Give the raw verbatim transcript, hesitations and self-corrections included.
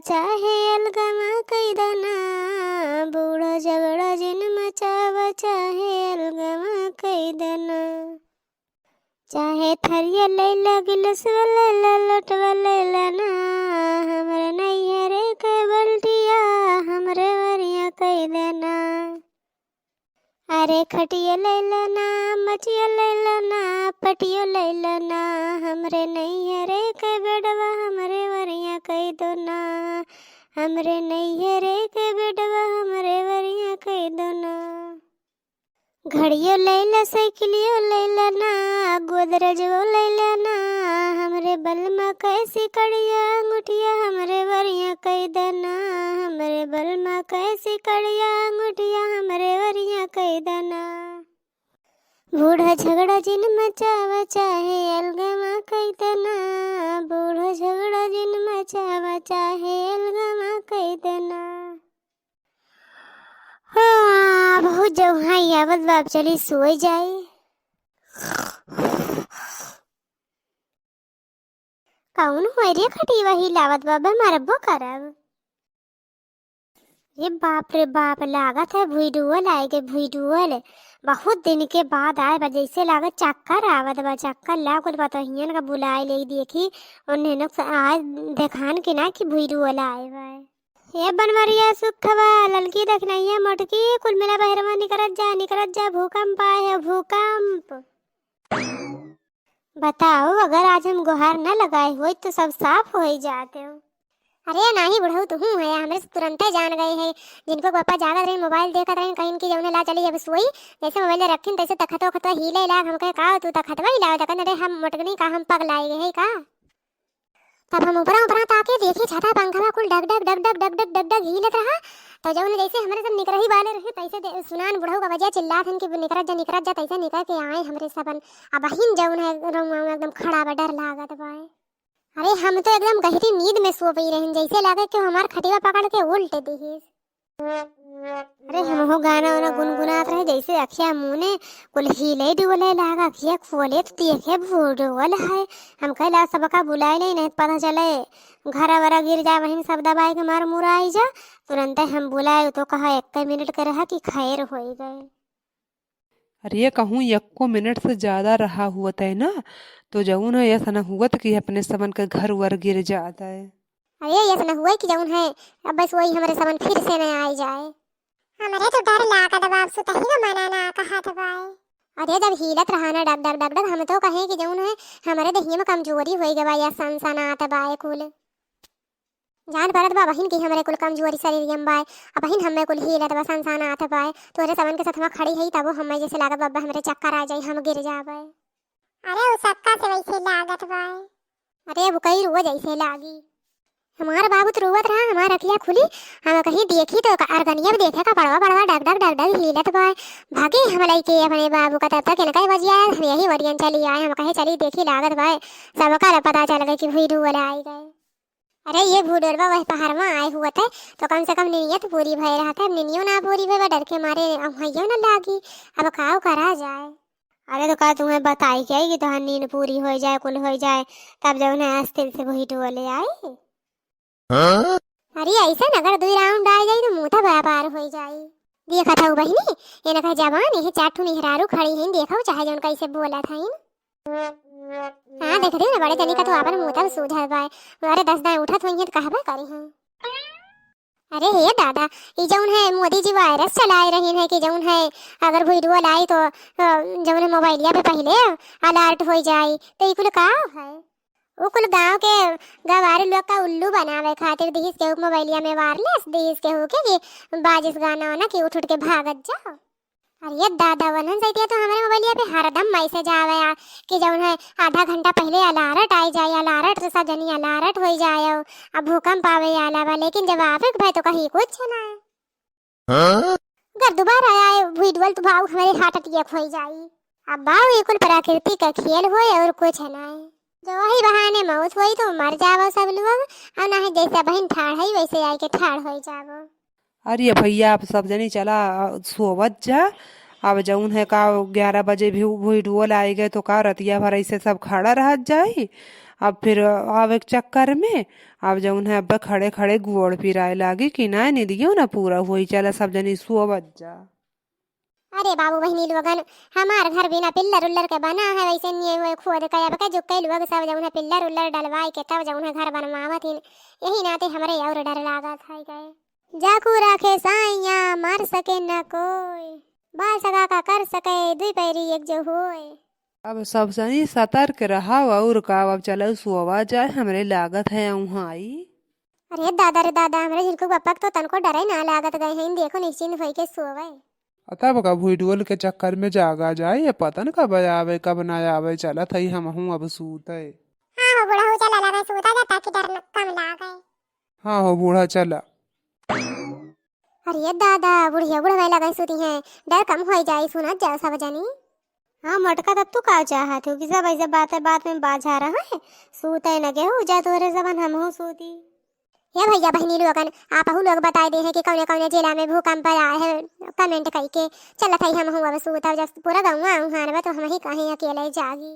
चाहे अलगमा कई देना, बूढ़ा झगड़ा जिन मचावा, चाहे अलगमा कई देना। चाहे थरिया लैला, गिलसवा लैला, लोटवा लैला ना, हमरे नैहरे के बल्टिया हमरे वरिया कई देना। अरे खटिया लैला ना, मचिया लैला ना, पटियो लैला ना, हमरे नैहरे के बेडवा हमरे वरिया कई दो ना, हमरे नैहरे के बेडवा हमरे वरिया कई दो ना। घड़ियो लैला, साइकिलियो लैला ना, गोदरेजवो लैला ना, हमरे बलमा के सिकड़िया अंगूठिया हमरे वरिया कई देना, हमरे बलमा के सिकड़िया अंगूठिया हमरे वरिया कई देना। बूढ़ा झगड़ा जिन मचावा, चाहे अलगमा कई देना, बूढ़ा झगड़ा जिन मचावा, चाहे अलगमा कई देना। हाँ, बहुत जौहाई आवत बा, अब चली सोई जाई। कौन होय रे खटिया हिलावत बा, बे मरबो करब। रे बाप रे बाप, लागत है भुइडुअल आए के, भुइडुअल। बहुत दिन के बाद आए बा, जैसे लागत चक्कर आवत बा, चक्कर लागल बा, तो हियन का बुलाए ले देखी, उन्हें नुक आए देखान के ना कि भुइडुअल आए बा। ए बनवरिया सुखवा, ललकी दखिनैया मोटकी, कुल मिला बहरवा निकरत जा, निकरत जा, भूकंप आए है, भूकंप। बताओ, अगर आज हम गोहार न लगाए होइत तो सब साफ होइ जात हो। अरे नाही बुढ़ऊ, तुहूँ है, हमरे से तुरंते जान गए है। जिनको पापा जागत रहे, मोबाइल देखत रहे, कहिन कि जौने ला चली अब सोई। जैसे मोबाइल रखिन तैसे तखतो खतो हिले लाग, हम कहे का हो तू तखतवा हिलाओ, देखन अरे हम मोटकनी का हम पगलाए गए है का? तब हम ऊपरा ऊपरा ताके देखी छता पंखवा कुल डग डग डग डग डग डग डग डग हिलत रहा। तो जौन जैसे हमरे सब निकरही वाले रहे तैसे दे-, सुनान बुढ़ऊ का बजिया चिल्लात हन कि निकरत जा, निकरत जा, तैसे निकर के आए हमरे सबन। अबहिन जौन है रोंगवा एकदम खड़ा बा, डर लागत बा। अरे हम तो एकदम गहरी नींद में सो पई रहन, जैसे लागे कि हमार खटिया पकड़ के उल्ट दिहिस। अरे हमहू गाना वाना गुनगुनात रहे, जैसे अखिया मूने कुल हिले डुले लाग, अखिया खोले तो देखे भुइडुअल है। हम कहला सबका बुलाए ले, नहीं पता चले घर वरा गिर जा, वहीं सब दबाए के मार मुराई जा। तुरंते हम बुलाए तो कहा एक मिनट के रहा कि खैर होई गए। अरे कहूँ एको मिनट से ज्यादा रहा हुवत है ना, तो जौन है ऐसा न हुवत कि अपने सबन के घर वर गिर जात है। अरे ऐसा न हुवै कि जौन है अब बस वही हमरे सबन फिर से न आइ जाए। हमरे तो डर लागत बा, अब सुतही का मना ना कहत बा। अरे जब हिलत रहा ना डग डग डग डग, हम तो कहे कि जौन है हमरे देहिया में कमजोरी होइ गवा या सनसनात बा कुल। जान पड़त बा बहिन कि हमरे कुल कमजोरी शरीरिया में बाय, अबहिन हमें कुल हिलत बा, सनसनात बाय। तोरे सबन के सथवा खड़ी हई, तबो हमें जैसे लागत बा, हमरे चक्कर आ जाई, हम गिर जाबे। अरे, उ सक्का से वैसे लागत बाय। अरे, अब कई रुआ जैसे लागी। हमार बाबू तो रोवत रहा, हमार अखिया खुली, हम कहीं देखी तो अरगनिया में देखे का बड़वा बड़वा डग डग डग डग हिलत बाय। भागे हम लइके अपने बाबू का, तब तक इनका बजिया, हम यही वरियन चली आए। हम कहे, "चली देखी, लागत बाय।" सबका पता चल गए कि भुइडुअल आइ गए। अरे ये भुइडुअलवा वह पहाड़वा आए हुवत है, तो कम से कम निनिया तो पूरी भय रहत है। अब निनियो ना पूरी भय बा, डर के मारे अवहइयो ना लागी। अब काव करा जाए? अरे तो का तुम्हें बताई के आई कि तोहार नींद पूरी होइ जाए, कुल होइ जाए, तब जौन है अस्थिर से भुइडुअले आई। हाँ? अरे ऐसा न अगर दुई राउंड आ जाई तो मुँह तो व्यापार होइ जाई। देखत हऊ बहिनी, ये न कहे जवान, ये चार ठो मेहरारू खड़ी हैं, देखो चाहे जौन कैसे बोलत हैं। हाँ, देख रही ना, बड़े जनी का तो आपन मुँह तब सूझत बाय। अरे, दस दाएँ उठत होइहें त कहबे करी हैं। अरे हे दादा, ई जौन है मोदी जी वायरस चलाए रहीन है कि जौन है अगर भुइडुअल आई तो, अ, जौन है मोबाइलिया पे पहिले अलर्ट होइ जाई, तो ई कुल का है? उ कुल गाँव के गँवारी लोग का उल्लू बनावे खातिर दिहिस केहू के मोबाइलिया में वायरलेस, दिहिस केहू के कि बाजिस गाना वाना कि उठ उठ के भागत जाओ। अरे दादा, वनन सैतिया तो हमरे मोबाइलिया पे हरदम मैसेज आवे आ कि जौन है आधा घंटा पहिले अलर्ट आइ जाए, अलर्ट तो सब जनी अलर्ट होइ जाए। अब भूकंप आवे वाला बा, लेकिन जब आवे के भय तो कहीं कुछ ना है। हाँ? अगर दोबारा आए भुइडुअल तो बाऊ हमरे हार्ट अटैक होइ जाई। अब बाऊ ये कुल प्रकृति का खेल होए और कुछ ना है। जो वही बहाने मौत होई तो मर जावो सब लोग, और ना है जैसे बहिन ठाड़ है वैसे आए के ठाड़ होइ जावो। अरे भैया, आप सब जनी चला, अ, सोवत जा। अब जौन है का ग्यारह बजे भी भुइडुअल आइ गए तो का रतिया भर ऐसे सब खड़ा रहत जाई? अब फिर आवे के चक्कर में अब जौन है, अब खड़े खड़े गोड़ पिराए लागी कि ना निदियो ना पूरा होई। चला सब जनी सोवत जा। अरे बाबू बहिनी लोगन, हमार घर बिना पिल्लर उल्लर के बना है, वैसे निये हुए खोद के अब के जुक्के लोग सब जौन है पिल्लर उल्लर डलवाई के तब जौन है घर बनवावत हिन। यही नाते हमरे और डर लागत है गए। जाकू राखे साइया, मार सके न कोई, बाल सगा का कर सके, दुई पैरी एक जो होए। अब सब जनी सतर्क रहा और का, अब चलो सोवा जाए, हमरे लागत है उहाँ आई। अरे दादा रे दादा, हमरे झिनकू बप्पा के तो तनको डरे ना लागत गए हैं, देखो निश्चिंत होई के सोवे। आ तब का भुइडोल के चक्कर में जागा जाए, ये पता न कब आवे कब ना आवे, चलत हई हमहूँ अब सूते। हाँ हो बूढ़ा, चला लगा सूता जा ताकि डर न, कम लागे। हाँ हो बूढ़ा, चला। अरे दादा, बुढ़िया बुढ़वा लगे सूती हैं, डर कम होई जाई, सुनत जाओ सब जनी। हाँ मोटका, तब तू का चाहत हो कि सब ऐसे बातें बात में बाझा रहे, सूते न गेहू जा तोरे जबन हमहू सूती। हे भैया बहिनी लोगन, आपहू लोग बताई दे हैं कि कौने कौने जिला में भूकंप आए है, comment कई के। चलत है हमहू अब सूता, जब पूरा गौवा उहान बा तो हम ही कहीं अकेले जागी।